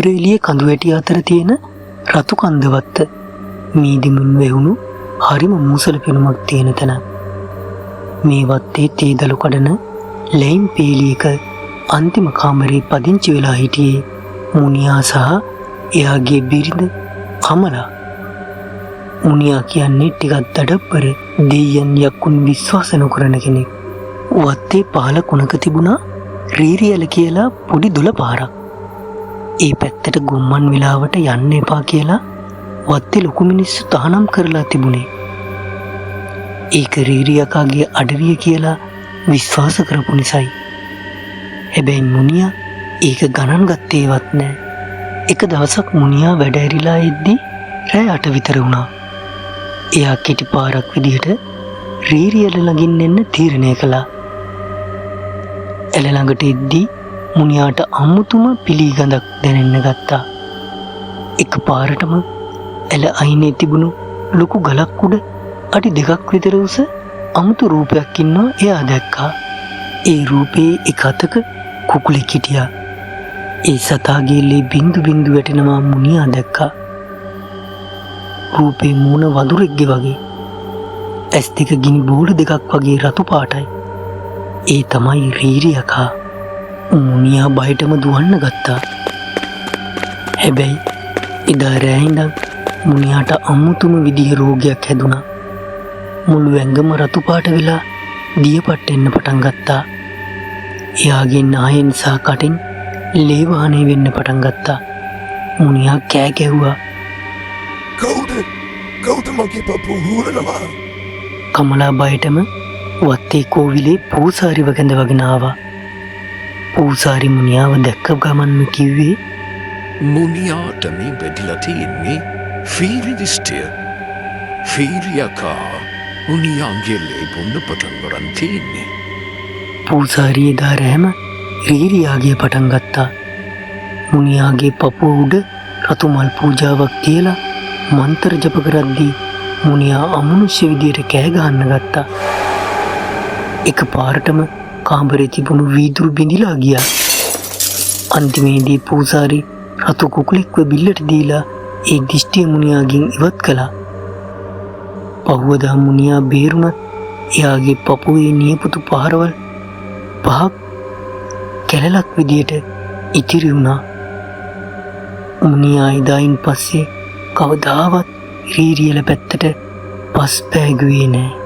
නුවරඑළිය කඳුවැටි අතර තියෙන රතු කන්දවත්ත මීදිමුන් වැහුණු හරිම මූසල පෙනුමක් තියෙන තැන. මේ වත්තේ තේදළු කඩන ලැයිම් පේලියක අන්තිම කාමරේ පදිංචි වෙලා හිටියේ මුනියා සහ එයාගේ බිරිඳ කමලා. මුනියා කියන්නේ ටිකක් දඩබ්බර දෙයියන් යක්කුන් විශ්වාස නොකරන කෙනෙක්. වත්තේ පහළ කොනක තිබුණා රීරියල කියලා පොඩි දොළ පාරක්. ඒ පැත්තට ගොම්මන් වෙලාවට යන්න එපා කියලා වත්තේ ලොකු මිනිස්සු තහනම් කරලා තිබුණේ. ඒක රීරියකාගේ අඩවිය කියලා විශ්වාස කරපු නිසයි. හැබැයි මුනියා ඒක ගණන් ගත්තේවත් නෑ. එක දවසක් මුනියා වැඩ ඇරිලා එද්දි රෑ 8 විතර වුණා. එයා කෙටි පාරක් විදිහට රීරියල ළඟින් එන්න තීරණය කළා. ඇල ළඟට එද්දි මුනියාට අමුතුම පිලී ගඳක් දැනෙන්න ගත්තා. එක පාරටම ඇල අයිනේ තිබුණු ලොකු ගලක් උඩ අඩි 2ක් විතර උස අමුතු රූපයක් ඉන්නවා එයා දැක්කා. ඒ රූපේ එක අතක කුකුලෙක් හිටියා. ඒ සතාගේ ලේ බින්දු බින්දු වැටෙනවා මුනියා දැක්කා. රූපේ මූණ වඳුරෙක්ගේ වගේ. ඇස් දෙක ගිනි බෝල දෙකක් වගේ රතු පාටයි. ඒ තමයි රීරියකා. මුනියා බයටම දුවන්න ගත්තා. හැබැයි එදා රෑ ඉඳන් මුනියාට අමුතුම විදිහ රෝගයක් හැදුනා. මුළු ඇඟම රතු පාට වෙලා දියපට් එන්න පටන් ගත්තා. එයාගේ නායෙන් සහ කටින් ලේ වහනය වෙන්න පටන් ගත්තා. මුනියා කෑ ගැහුවා. කවුද? කවුද මගේ පපුව හූරනවා? කමලා බයටම වත්තේ කෝවිලේ පූසාරිව කැඳවගෙන ආවා. පූසාරි මුනියාව දැක්ක ගමන්ම කිව්වේ, මුනියාට මේ වැදිලා තියෙන්නේ ෆීරි දිෂ්ටිය. ෆීරියකා මුනියාගේ ලේ බොන්න පටන් අරන් තියෙන්නේ. පූසාරි එදා රෑම රීරියාගේ පටන් ගත්තා. මුනියාගේ පපුව උඩ රතු මල් පූජාවක් තියලා මන්තර ජප කරද්දී මුනියා අමනුෂ්‍ය විදියට කෑ ගහන්න ගත්තා. එක පාරටම කාමරේ තිබුණු වීදුරු බිඳිලා ගියා. අන්තිමේදී පූසාරි රතු කුකුලෙක්ව බිල්ලට දීලා ඒ දිෂ්ටිය මුනියාගෙන් ඉවත් කළා. පහුවදා මුනියා බේරුණත් එයාගේ පපුවේ නියපොතු පාරවල් පහක් කැලලක් විදියට ඉතිරි වුණා. මුනියා එදායින් පස්සේ කවදාවත් රීරියල පැත්තට පස් පෑගුවේ නෑ.